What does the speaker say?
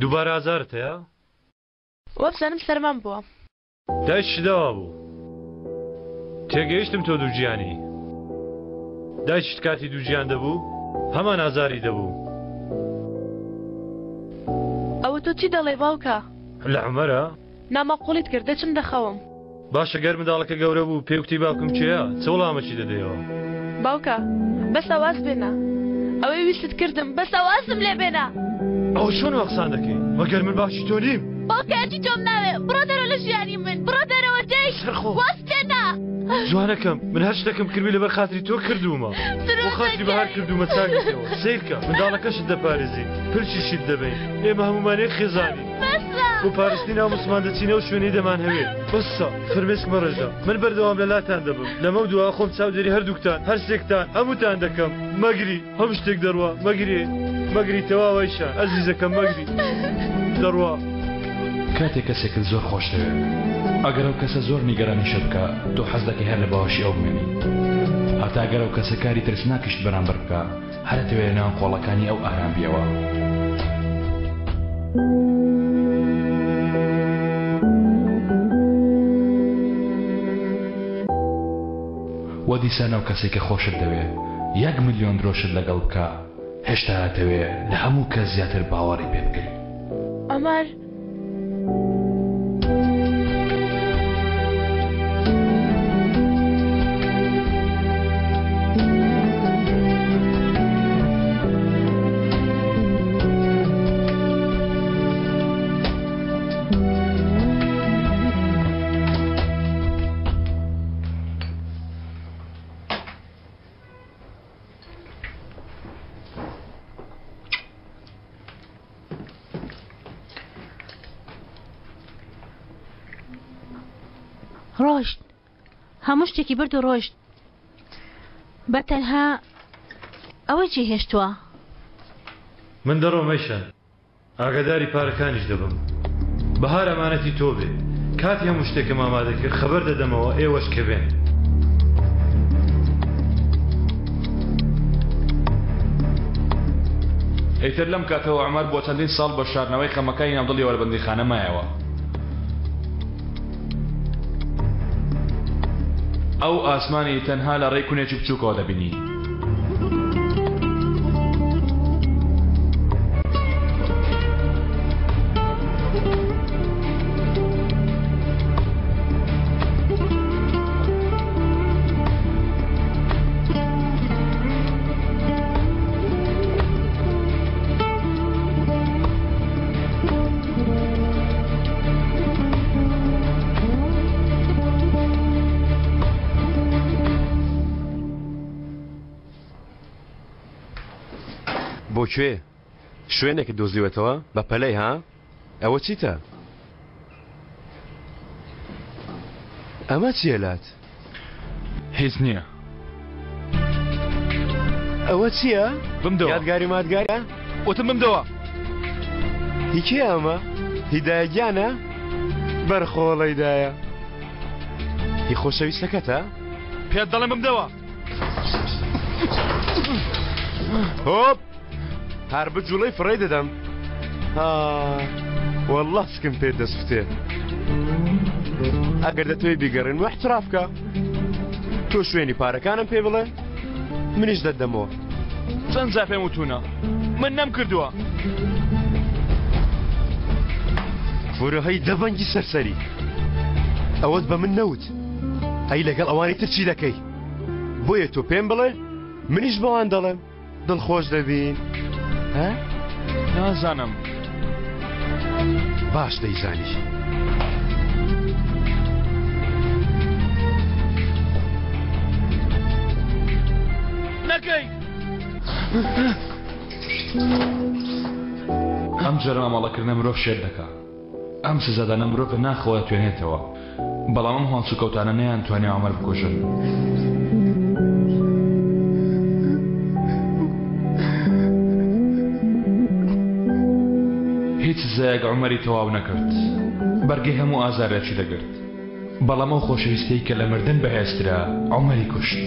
دووبارە ئازارت هەیە؟ وابزانم سەرمام بووە. دایکیشت داوا بوو. تێگەیشتم تۆ دووگیانی. دایکیشت کاتی دووگیان دەبوو هەمان ئازاری دەبوو. ئەوە تۆ چی دەڵێی باوکە؟ لە عومەرە؟ ناماقوڵیت کرد دەچم دەخەوم. باشە گەر منداڵەکە گەورە بوو پێی وتی باوکم کێیە چ وڵامەکی دەدەیەوە؟ باوکە بەسە واز بێنە ئەوەی ویستت کردم بەسە وازم لێ بێنە. ئەوە چۆن وا قسان دەکەی مەگەر من باوکی تۆ نیم؟ باوکە ئەجی تۆم ناوێ بڕۆ دەرەوە لە ژیانی من بڕۆ دەرەوە دەی سەرخۆ واز بێنە. جوانەکەم من هەر شتێکم کردبی لەبەر خاتری تۆ کردوومە بۆ خاتری بەهار کردوومە چاک بیتەوە سەیرکە منداڵەکەشت دەپارێزین پرچیشیت دەبەین ئێمە هەموومان یەک خێزانین. بۆ پارستنی ناموسمان دەچینە ئەو شوێنەی دەمانهەوێت. بەسە، فرمێسک مەڕێژە. من بەردەوام لە لاتان دەبم. لەمەو دوا خۆم چاودێری هەردووکتان، هەرسێکتان، هەمووتان دەکەم. مەگری، هەموو شتێک دەڕوا. مەگری، مەگری تەواو ئەیشان، ئەزیزەکەم مەگری. دەڕوا. کاتێک کەسێکت زۆر خۆش دەوێت، ئەگەر ئەو کەسە زۆر نیگەرانیشت بکا، تۆ حەز دەکەی هەر لە باوەشی ئەو بمێنی. هەتا گەر ئەو کەسە کاری ترسناکیشت بەرامبەر بکا، هەر ئەتەوێ لە ناو قۆڵەکانی ئەو ئارام بیەوە. وە دیسان ئەو کەسەی کە خۆشت دەوێ یەک ملیۆن درۆشت لەگەڵ بکا هێشتا ئەتەوێ لە هەموو کەس زیاتر باوەڕی پێ بکەی. عومەر. ڕۆشت هەموو شتێکی برد و ڕۆشت بە تەنها ئەوەی جێ هێشتووە. من دەڕۆم ئەیشان ئاگاداری پارەکانیش دەبم بەهار ئەمانەتی تۆ بێ کاتی هەموو شتێکم ئامادە کرد خەبەر دەدەمەوە ئێوەش کە بێن. ئیتر لەم کاتەوە عومەر بۆ چەندین ساڵ بە شاردنەوەی خەمەکانی ناو دڵیەوە لە بەندیخانە مایەوە. ئەو ئاسمانی تەنها لە ڕێی کونێکی بچووکەوە دەبینی. بۆ کوێ؟ شوێنێکت دۆزیوەتەوە؟ بە پەلەی ها؟ ئەوە چیتە؟ ئەمە چییە لات؟ هیچ نییە. ئەوە چییە؟ بمدەوە. یادگاری مادگارە؟ وتم بمدەوە. هی کێ ئەمە؟ هی دایە گیانە؟ بەرخۆڵەی دایە. هی خۆشەویستەکەتە؟ پێت دەڵێم بمدەوە. هۆپ هەر بجوڵەی فڕێی دەدەم ها والله سکم پێ دەسوتێ ئەگەر دەتەوێت بیگەڕێن و احتراف کە تۆ شوێنی پارەکانم پێ بڵێ منیش دەدەمەوە چەند جار پێم وتونە من نەم کردووە فرەهەی دەبەنگی سەرسەری ئەوەت بە من نەوت ئەی لەگەڵ ئەوانی تر چی دەکەی بۆیە تۆ پێم بڵێ منیش بەوان دەڵێم دڵخۆش دەبین ها؟ نازانم باش دەیزانی. نەکەی ئەم جۆرە مامەڵەکردنە مرۆڤ شێت دەکا ئەم سزادانە مرۆڤ لە ناخەوە دەتوێنێتەوە، بەڵام ئەم هەڵسوکەوتانە نەیانتوانی عومەر بکوژن. هیچ سزایەک عومەری تەواو نەکرد، بەرگەی هەموو ئازارێکی دەگرت، بەڵام ئەو خۆشەویستیەی کە لە مردن بەهێزترە عومەری کوشت.